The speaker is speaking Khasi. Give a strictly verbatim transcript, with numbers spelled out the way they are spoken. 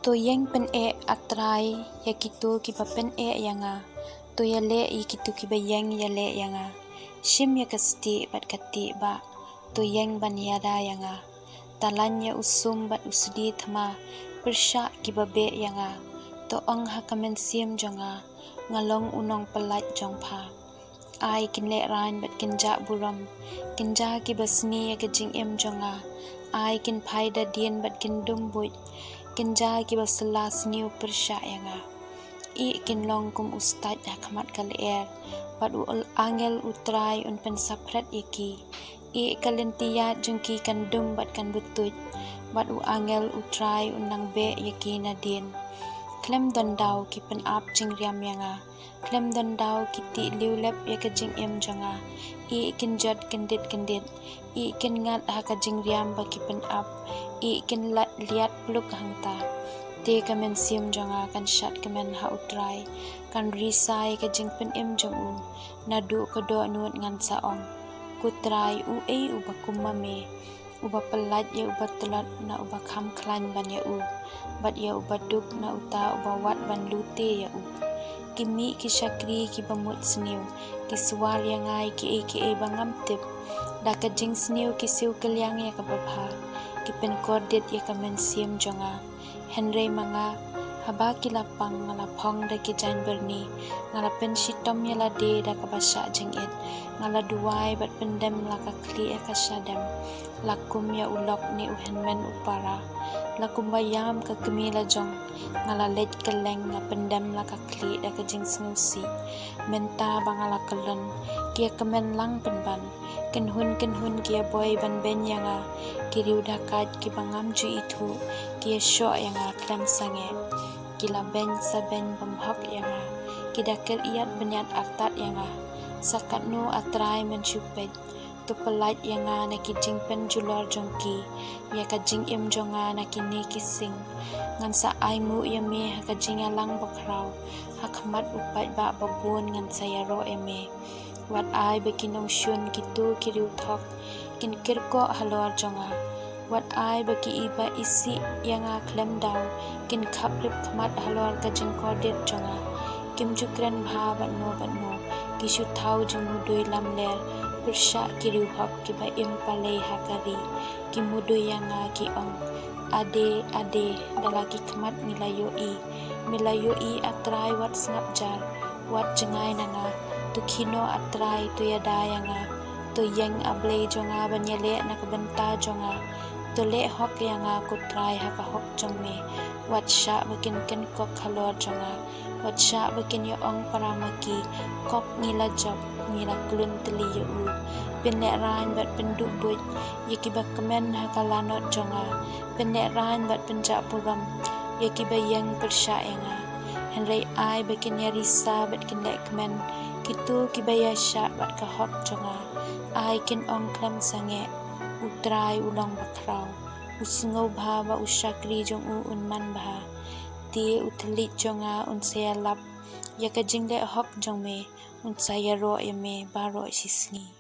To ïeng pyneh, A Trai, ïa kito kiba pyneh ïa nga. To ïaleh ïa kito kiba ïeng ïaleh ïa nga. Shim ïa ka stieh bad ka tieh bah. To ïeng ban ïada ïa nga. Talan ïa u sum bad u sdi thma. Pyrshah kiba beh ïa nga. To ong ha ka mynsiem jong nga, nga long u nongpyllait jong pha. Ai kin lehraiñ bad kin jah burom. Kin ja kiba sniew ïa ka jingim jong nga. Ai kin phai da dien bad kin dum buit. Kin ja kiba sla sniew pyrshah ïa nga. Ïeh kin long kum u stait ha khmat ka lyer, bad u angel U Trai un pynsaphred ïa ki. Ïeh ka lynti ïaid jong ki kan dum bad kan butuit, bad u angel U Trai un nang beh ïa ki nadien. Khlem don daw ki pynap jingriam ïa nga. Khlem don daw ki tih liw lep ïa ka jingim jong nga. Ïeh kin jot kyndit kyndit. Ïeh kin ngat ha ka jingriam ba ki pynap. Ïeh kin lait liat pluk hangta. Te ka mynsiem jong nga kan shad kmen ha U Trai. Kan risa ïa ka jingpynim jong u. Naduh ka dohnud ngan sa ong, Ko Trai, uei uba kum ma me, uba pyllait ïa uba tlot na uba kham khlaiñ ban ïa u, bad ïa uba duk na uta uba wad ban lute ïa u? Ki mih ki shakri kiba mut sniew, ki swar ïa nga ïa kiei kiei ba ngam tip. Da ka jingsniew ki siew kylliang ïa kaba bha, ki pynkordit ïa ka mynsiem jong nga. Hynrei ma nga, haba ki la pang, nga la phong da ki jaiñbyrni. Nga la pynshitom ïa lade da kaba shah jingit. Nga la duwai bad pyndem la ka khlieh ha ka shadem. La kum ïa u lok ne u hynmen u para. La kumba ïam ka kmie la jong. Nga la leit kylleng, nga pyndem la ka khlieh da ka jingsngewsih. Mynta ba nga la kyllon, ki ïa kmen lang pynban. Kynhun kynhun ki ïa boi ban beiñ ïa nga. Ki riew dakait kiba ngam ju ithuh, ki ïa shoh ïa nga khlem sangeh. Ki la beiñ sa beiñ bymhok ïa nga. Ki da kyrïat bniat artat ïa nga. Sa katno, A Trai, men shu peit? To pyllait ïa nga na ki jingpynjulor jong ki, ïa ka jingim jong nga na kine ki sing. Ngan sa ai nguh ïa me ha ka jingïalang bakhraw. Ha khmat u paidbah babun ngan sa ïaroh ïa me. Wat ai ba ki nongshun kito ki riew thok kin kyrkhu halor jong nga. Wat ai ba ki iba isih ïa nga khlem daw kin khap rip khmat halor ka jingkordit jong nga. Kim ju kren bha bad mo bad mo. Ki shu thaw jingmudui lamler. Pyrshah ki riew hok kiba im palei ha ka ri. Ki mudui ïa nga, ki ong, Ade, ade, da la ki khmat ngi la ïohi. Me la ïohi, A Trai, wat sngap jar. Wat jngai na nga. To khie noh, A Trai, to ïada ïa nga. To ïeng, A Blei jong nga, ban ïaleh na ka bynta jong nga. To leh hok ïa nga, Ko Trai, ha ka hok jong me. Wat shah ba kin kynkok halor jong nga. Wat shah ba kin ïa ong para ma ki, Kok ngi la jop, ngi la klun tylli ïa u. Pynlehraiñ bad pynduh buit ïa kiba kmen ha ka lanot jong nga. Pynlehraiñ bad pynjah burom ïa kiba ïeng pyrshah ïa nga. Hynrei ai ba kin ïa risa bad kin leh kmen kito kiba ïaishah bad ka hok jong nga. Ai kin ong khlem sangeh, U Trai u long bakhraw. U sngewbha ba u shakri jong u un manbha. Te u thylliej jong nga un sa ïalap ïa ka jingleh hok jong me, un sa ïaroh ïa me baroh shisngi.